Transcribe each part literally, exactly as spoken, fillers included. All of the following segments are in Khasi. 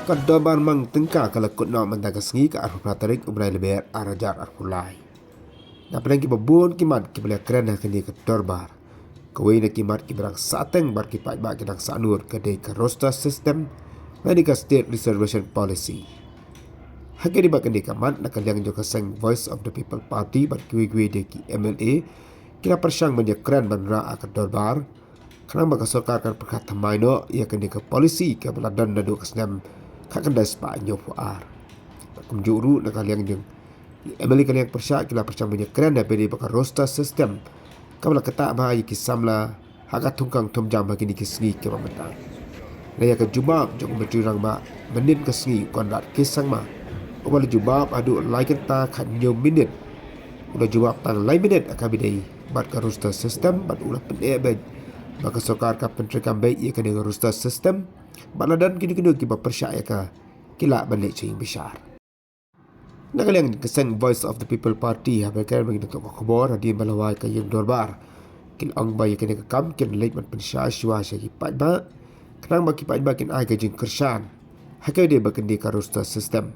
Ka dorbar mang tyngka ka la kut noh mynta ka sngi ka arphew phra tarik u bnai Lber ar hajar arphew lai. Na pdeng kiba bun ki mat kiba la kren ha kane ka dorbar, kawei na ki mat kiba dang sahteng bad ki paidbah ki dang sahnur ka dei ka roster system lane ka state reservation policy. Ha kane bad kane ka mat na ka liang jong ka seng Voice of the People Party bad kiwei kiwei de ki M L A ki la pyrshang ban ïakren ban rah ha ka dorbar khnang ba ka sorkar kan pyrkhat thymmai noh ïa kane ka policy kaba la don naduh ka snem khatkhyndai spah hynñiewphew ar. Kumjuh ruh na ka liang jong ki M L A ka liang pyrshah ki la pyrshang ban ïakren ha kaba ïadei bad ka roster system kaba la ktah bha ïa ki samla ha ka thungkang thumjam ha kine ki sngi kiba mynta. Na ïa ka jubab jong u Myntri Rangbah mynnin ka sngi u Conrad K Sangma, uba la jubab haduh lai kynta khathynñiew minit, u la jubab tang lai minit ha kaba ïadei bad ka roster system bad u la pyneh beit ba ka sorkar ka pyntreikam beit ïa kane ka roster system bad la don kino kino kiba pyrshah ïa ka ki lah ban leit sha ïing bishar. Na ka liang ka seng Voice of the People Party haba kren bad ki nongthoh ka khubor hadien ba la wai ka ïing dorbar, ki la ong ba ïa kane ka kam kin leit ban pynshai shuwa sha ki paidbah khnang ba ki paidbah kin ai ka jingkyrshan ha kaba ïadei bad kane ka roster system.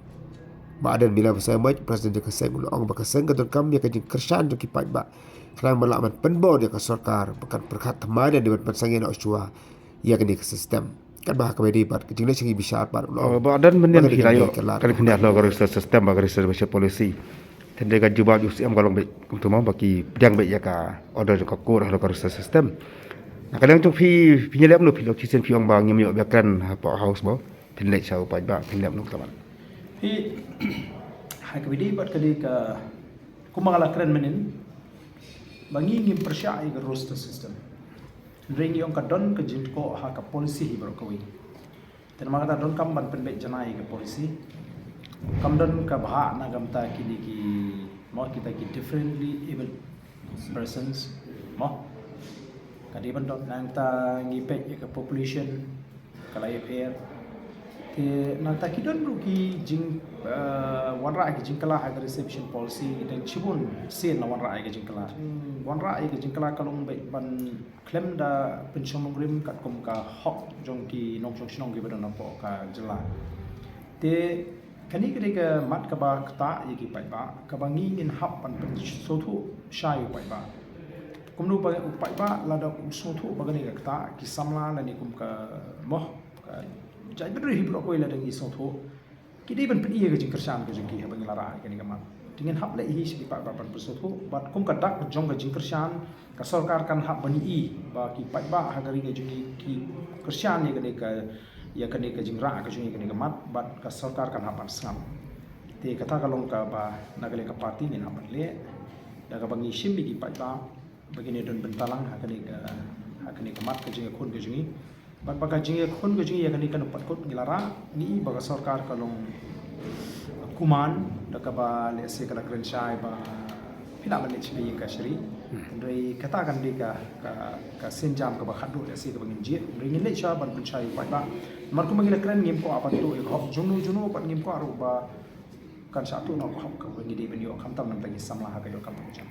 Bah Ardent Miller Basaiawmoit, President jong ka seng, u la ong ba ka seng ka donkam ïa ka jingkyrshan jong ki paidbah khnang ba lah ban pynbor ïa ka sorkar ba kan pyrkhat thymmai lane ban pynsangeh noh shuwa ïa kane ka system. Katba ha kaba ïadei bad ka jingleit sha ïing bishar pat u la ong. Bah Ardent, mynnin phi la ïoh ka lad ka khyndiat halor ka roster system bad ka reservation policy. Hynrei ka jubab jong u C M ka long beit kumta mo, ba ki pdiang beit ïa ka order jong ka court halor ka roster system. Na ka liang jong phi, phi ïaleh kumno, phi la shisien phi ong ba ngim ïoh ban kren hapoh House mo, phin leit sha u paidbah, phin leit kumno kumta mo? Phi, ha kaba ïadei bad kane ka, kumba nga la kren mynnin, ba ngi ngim pyrshah ïa ka roster system. Hynrei ngi ong ka don ka jingtkoh ha ka policy hi baroh kawei. Te namar kata donkam ban pynbeit janai ïa ka policy. Kam don ka bhah na ka bynta kine ki, mo, kita ki differently abled persons, mo. Ka dei ban don, nangta ngi peit ïa ka population ka la ïapher. Te nangta ki don ruh ki jing, eh, wanrah ki jingkylla ha ka reservation policy, ki don shibun sien la wanrah ïa ka jingkylla. Wanrah ïa ka jingkylla ka long beit ban khlem da pynshong nongrim katkum ka hok jong ki nongshong shnong kiba don hapoh ka jylla. Te kane ka dei ka mat kaba ktah ïa ki paidbah, kaba ngi ngin hap ban pynsngewthuh sha u paidbah. Kumno ba u paidbah lada u sngewthuh ba kane ka ktah, ki samla lane kum ka, mo, ka jaitbynriew hi baroh kawei lada ngi sngewthuh, ki dei ban pyni ïa ka jingkyrshan ka jong ki haba ngi la rah ïa kane ka mat. Te ngin hap leh hi sha ki paidbah ban pynsngewthuh, bad kum ka dak jong ka jingkyrshan, ka sorkar kan hap ban ïohi ba ki paidbah ha ka ri ka jong ngi ki kyrshan ïa kane ka, ïa kane ka jingrah ka jong ngi ïa kane ka mat, bad ka sorkar kan hap ban sngap. Te kata ka long kaba na ka liang ka party ngin hap ban leh da kaba ngi shim ïa ki paidbah ba kin ïa don bynta lang ha kane ka, ha kane ka mat ka jingïakhun ka jong ngi. Bad ba ka jingïakhun ka jong ngi ïa kane ka nongpynkut ngi la rah, ngi i ba ka sorkar ka long kuman da kaba lehse ka la kren shai ba phi lah ban leit sha ka ïing kashari. Hynrei kata kan dei ka, ka, ka sienjam kaba khatduh lehse kaba ngin jied. Hynrei ngin leit sha ban pynshai u paidbah. Namar kumba ngi la kren, ngim kwah ban tuh ïa ka hok jongno jongno, bad ngim kwah ruh ba kan shah tuh noh ka hok kaba ngi dei ban ïoh, khamtam namar ngi samla ha ka ïoh kam ka jam.